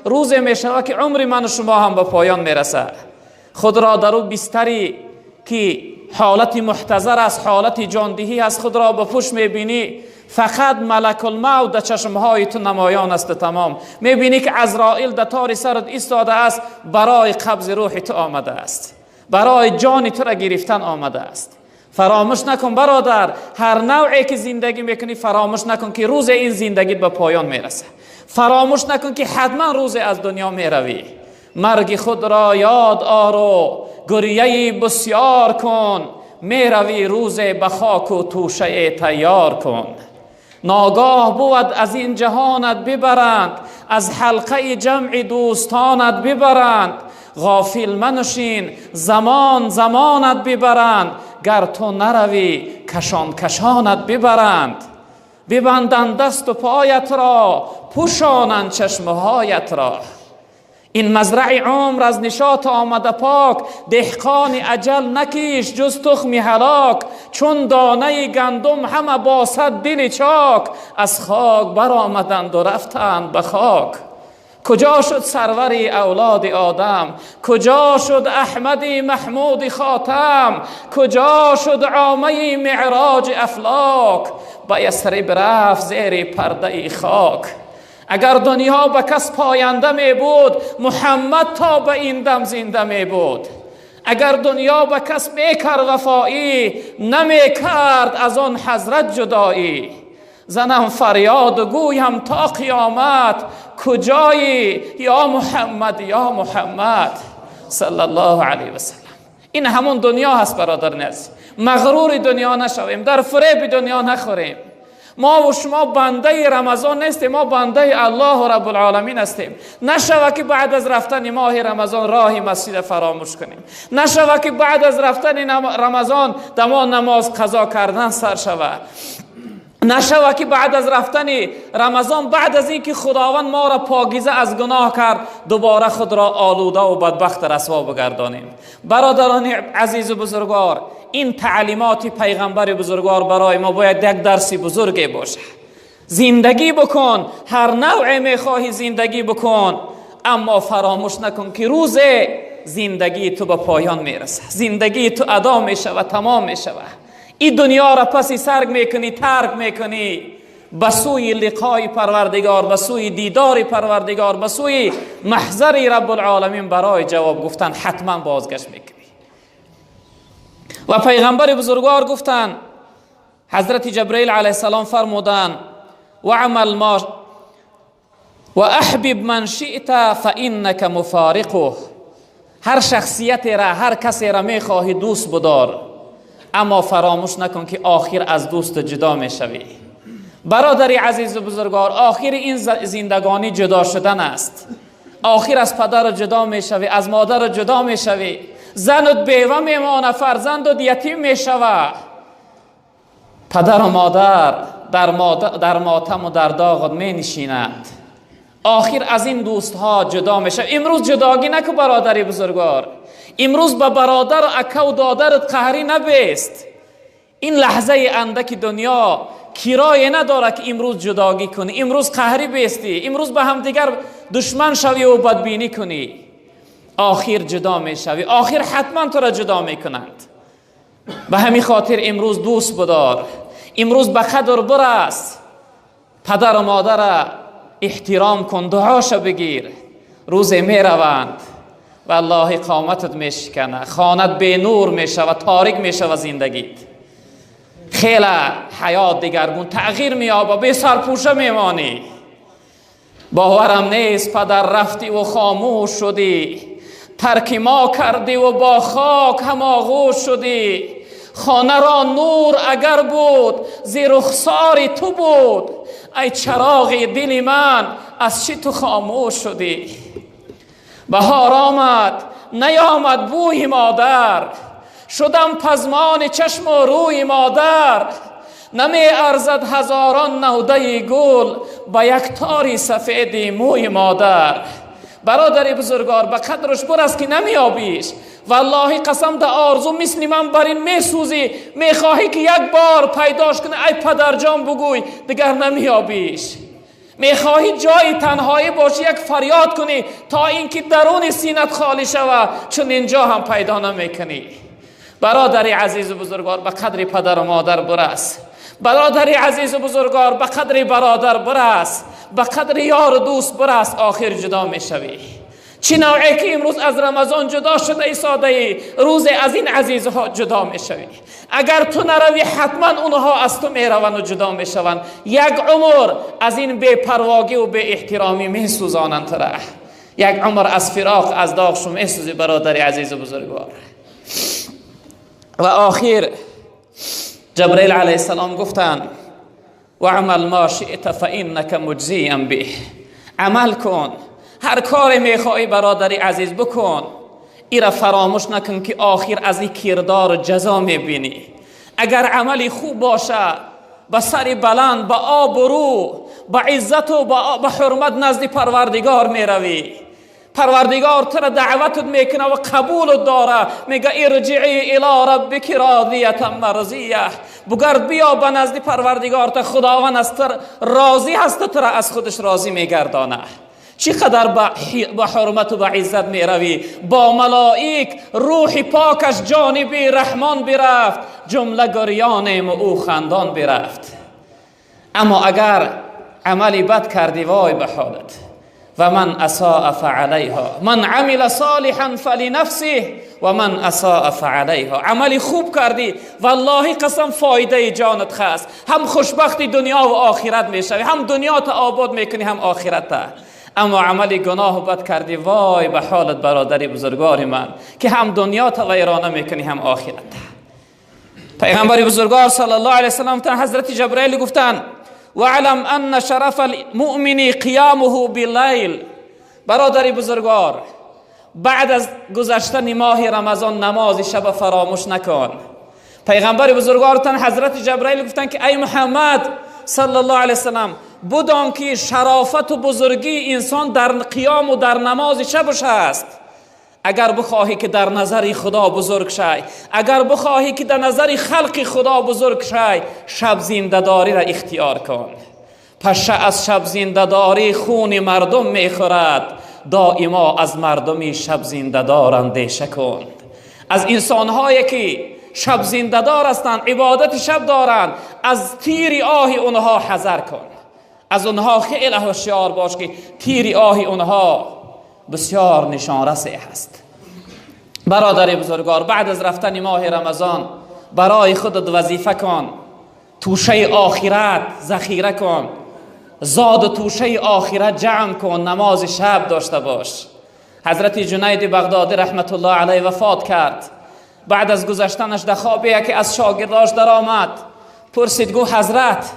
Рӯзе мешавад, ки умри ману шумо ҳам ба поён мерасад. Худро дар ӯ бистаре ки ҳолати муҳтазар аст, ҳолати ҷондиҳӣ аст, худро ба пушт мебинӣ, фақат малакулмавт дар чашмҳои ту намоён аст. Тамом мебинӣ, ки Азроил дар тори сарат истодааст, барои қабзи рӯҳи ту омадааст, барои ҷони туро гирифтан омадааст. Фаромӯш накун, бародар, ҳар навъе ки зиндагӣ мекунӣ, фаромӯш накун, ки рӯзе ин зиндагит ба поён мерасад. Фаромӯш накун, ки ҳатман рӯзе аз дунё меравӣ. Марги худро ёд ору гиряи бисёр кун, меравӣ рӯзе, ба хоку тӯшае тайёр кун. Ногоҳ буд аз ин ҷаҳонат бибаранд, аз ҳалқаи ҷамъи дӯстонат бибаранд. Ғофил маншин, замон замонат бибаранд, гар ту наравӣ, кашон кашонат бибаранд. Бибанданд дасту поят ро, пӯшонанд чашмҳоят ро. Ин мазраи умр аз нишот омада пок, деҳқони аҷал накиш ҷуз тухми ҳалок. Чун донаи гандум ҳама бо сад дили чок, аз хок баромаданд ва рафтанд ба хок. Куҷо шуд сарвари авлоди Одам? Куҷо шуд Аҳмади Маҳмуди Хотам? Куҷо шуд омаи меъроҷи афлок? Ба Ясриб рафт зери пардаи хок. Агар дунё ба кас поянда мебуд, Муҳаммад то ба ин дам зинда мебуд. Агар дунё ба кас мекард вафоӣ, намекард аз он ҳазрат ҷудоӣ. Занам фарёд гӯям то қиёмат, куҷоӣ ё Муҳаммад, ё Муҳаммад, саллаллоҳу алайҳи васаллам. Ин ҳамон дунё ҳаст, бародарони азиз. Мағрури дунё нашавем, дар фиреби дунё нахӯрем. Мо ва шумо бандаи Рамазон нестем, мо бандаи Аллоҳу Раббулъоламин ҳастем. Нашава, ки баъд аз рафтани моҳи Рамазон роҳи масҷид фаромӯш кунем. Нашава, ки баъд аз рафтани Рамазон дамо намоз қазо кардан сар шава. Нашава, ки баъд аз рафтани Рамазон, баъд аз инки Худованд моро покиза аз гуноҳ кард, дубора худро олуда ва бадбахт расво бигардонем. Бародарони азизу бузургвор, ин таълимоти пайғамбари бузургвор барои мо бояд як дарси бузурге бошад. Зиндагӣ бикун, ҳар навъе мехоҳӣ зиндагӣ бикун, аммо фаромӯш накун, ки рӯзе зиндагии ту ба поён мерасад, зиндагии ту адо мешавад, тамом мешавад. Ин дунёро паси сар мекунӣ, тарк мекунӣ, ба сӯи лиқои Парвардигор, ба сӯи дидори Парвардигор, ба сӯи маҳзари Раббулъоламин барои ҷавоб гуфтан ҳатман бозгашт мекунӣ. Ва пайғамбари бузургвор гуфтанд, ҳазрати Ҷабраил алайҳиссалом фармуданд: واعمل ما وأحبب من شئت فإنك مفارقه. Ҳар шахсиятеро, ҳар касеро мехоҳӣ, дӯст бидор, аммо фаромӯш накун, ки охир аз дӯст ҷудо мешавӣ. Бародари азизу бузургвор, охири ин зиндагонӣ ҷудо шудан аст. Охир аз падар ҷудо мешавӣ, аз модар ҷудо мешавӣ, занут бева мемонад, фарзандут ятим мешава. Падару модар дар мотаму дар доғат менишинанд. Охир аз ин дӯстҳо ҷудо мешавад. Имрӯз ҷудогӣ наку, бародари бузургвор. Имрӯз ба бародару акаву додарат қаҳрӣ набест. Ин лаҳзаи андаки дунё кирое надорад, ки имрӯз ҷудогӣ кунӣ, имрӯз қаҳрӣ бестӣ, имрӯз ба ҳамдигар душман шавӣ бадбинӣ кунӣ. Охир ҷудо мешавӣ, охир ҳатман туро ҷудо мекунанд. Ба ҳамин хотир имрӯз дӯст бидор, имрӯз ба қадр бирас, падару модара эҳтиром кун, дуоша бигир. Рӯзе мераванд, валлоҳи, қоматат мешикана, хонат бенур мешава, торик мешава зиндагит, хеле ҳаёт дигаргун тағйир меёба, бесарпӯша мемонӣ. Боварам нест, падар, рафтиву хомӯш шудӣ, тарки мо кардиву бо хок ҳамоғӯш шудӣ. Хонаро нур агар буд, зи рухсори ту буд. Ай чароғи дили ман, аз чӣ ту хомӯш шудӣ? Баҳор омад, наёмад бӯи модар, шудам пазмони чашму рӯи модар. Намеарзад ҳазорон навдаи гул ба як тори сафеди мӯи модар. Бародари бузургвор, ба қадраш бирас, ки намеёбиш. Валлоҳи, қасам, да орзу мисли ман бар ин месӯзӣ, мехоҳӣ, ки як бор пайдош кунӣ, ай падарҷон бугӯй, дигар намеёбиш. میخواهی جای تنهایی باشی، یک فریاد کنی تا اینکه درون سینت خالی شود، چون اینجا هم پیدا نمیکنی. برادر عزیز و بزرگوار، به قدر پدر و مادر برس. برادر عزیز و بزرگوار، به قدر برادر برس، به قدر یار و دوست برس، آخر جدا میشوی. چی نوعی که امروز از رمضان جدا شده ای ساده ای، روز از این عزیزها جدا میشوی. اگر تو نروی حتما اونها از تو میروند و جدا میشوند. یک عمر از این بی‌پرواگی و بی احترامی میسوزانند تو را. یک عمر از فراق از داغشو میسوزی برادر عزیز و بزرگوار. و آخر جبرئیل علیه السلام گفتند و عمل ما شئت فانک مجزی به. عمل کن، هر کاری میخوای برادر عزیز بکن، ایرا فراموش نکن که آخر از این کردار جزا میبینی. اگر عملی خوب باشه، با سر بلند، با آبرو، با عزت و با حرمت نزد پروردگار میروی. پروردگار تو را دعوتت میکنه و قبولت داره. میگه ارجعی الی ربک راضیه مرضیه. بگرد بیا به نزد پروردگار تا خداوند از تو راضی هست، تو را از خودش راضی میگردانه. چقدر با حرمت و با عزت میروی. با ملائک روح پاکش جانب رحمان برفت، جمله گریانیم و او خندان برفت. اما اگر عملی بد کردی، وای به حالت. و من اساء فعلیها، من عمل صالحا فلنفسه و من اساء فعلیها. عملی خوب کردی، والله قسم فایده جانت خاص، هم خوشبخت دنیا و آخرت میشوی، هم دنیا تا آباد میکنی هم آخرت تا. اما عمل گناه بد کردی، وای به حالت برادری بزرگوار من، که هم دنیا تا ویرانه میکنی هم آخرت. پیغمبر بزرگوار صلی الله علیه وسلم تا حضرت جبرئیل گفتن وعلم ان شرف المؤمن قیامه باللیل. برادری بزرگوار، بعد از گذشتن ماه رمضان نماز شب فراموش نکن. پیغمبر بزرگوار تن حضرت جبرئیل گفتن که ای محمد صلی الله علیه وسلم، بدان که شرافت و بزرگی انسان در قیام و در نماز شبش هست. اگر بخواهی که در نظر خدا بزرگ شای، اگر بخواهی که در نظر خلق خدا بزرگ شای، شب زنده داری را اختیار کن. پشه از شب زنده داری خون مردم میخورد، دائما از مردمی شب زنده دار اندیشه کن. از انسانهایی که شب زنده دار هستند، عبادت شب دارند، از تیر آه اونها حذر کن. از اونها خیلی هوشیار باش که تیر آه اونها بسیار نشانرس هست. برادر بزرگوار، بعد از رفتن ماه رمضان برای خودت وظیفه کن، توشه آخرت ذخیره کن، زاد و توشه آخرت جمع کن، نماز شب داشته باش. حضرت جنید بغدادی رحمت الله علیه وفات کرد. بعد از گذشتنش در خواب یکی از شاگرداش در آمد، پرسید، گو حضرت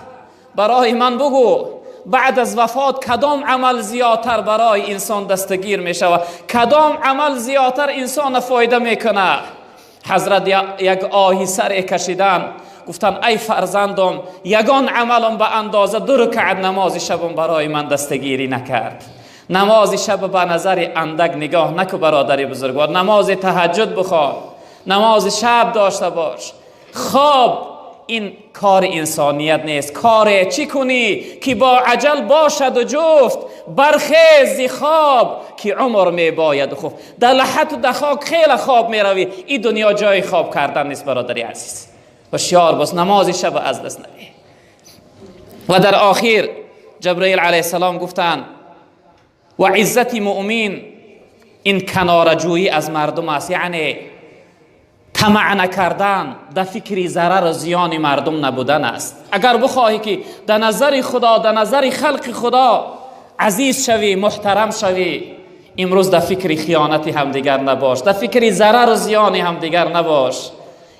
برای من بگو بعد از وفات کدام عمل زیادتر برای انسان دستگیر می شود، کدام عمل زیادتر انسان فایده میکنه؟ حضرت یک آهی سر کشیدن، گفتن ای فرزندم، یگان عملم به اندازه 2 رکعت نماز شبم برای من دستگیری نکرد. نماز شب به نظر اندک نگاه نکو برادر بزرگوار، نماز تهجد بخوان، نماز شب داشته باش. خواب این کار انسانیت نیست. کار چی کنی که با عجل باشد و جفت، برخیز خواب که عمر می باید خفت. در لحت و در خاک خیلی خواب می روی، این دنیا جای خواب کردن نیست برادری عزیز. هوشیار باش، نماز شب از دست ندی. و در آخر جبرئیل علیه السلام گفتند و عزت مؤمن این کنارجویی از مردم است، یعنی طمع نکردن، در فکر ضرر و زیان مردم نبودن است. اگر بخواهی که در نظر خدا، در نظر خلق خدا عزیز شوی، محترم شوی، امروز در فکر خیانت همدیگر نباش، در فکر ضرر و زیان همدیگر نباش.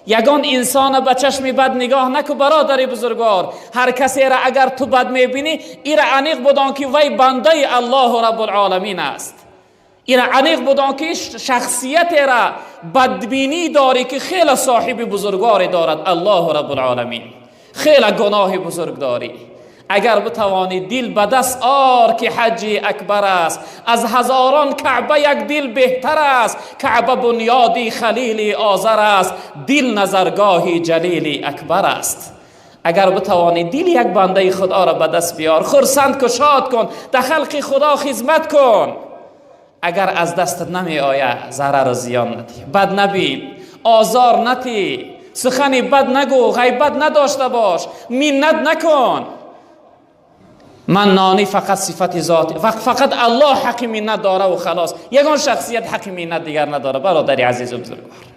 یگان انسان به چشم بد نگاه نکو برادر بزرگوار. هر کسی را اگر تو بد میبینی، ایرا عمیق بدان که وی بنده الله رب العالمین است. ایرا عمیق بدان که شخصیت را بدبینی داری که خیلی صاحب بزرگوار دارد الله رب العالمین، خیلی گناه بزرگ داری. اگر بتوانی دل به دست آر که حج اکبر است، از هزاران کعبه یک دل بهتر است. کعبه بنیادی خلیل آذر است، دل نظرگاه جلیل اکبر است. اگر بتوانی دل یک بنده خدا را به دست بیار، خرسند کن، شاد کن، در خلق خدا خدمت کن. اگر از دستت نمی آید ضرر و زیان ندی، بد نبین، آزار نتی، سخنی بد نگو، غیبت نداشته باش، منت نکن. منانی فقط صفت ذات، فقط الله حق منت داره و خلاص، یگان شخصیت حق منت دیگر نداره. برادر عزیز و بزرگوار.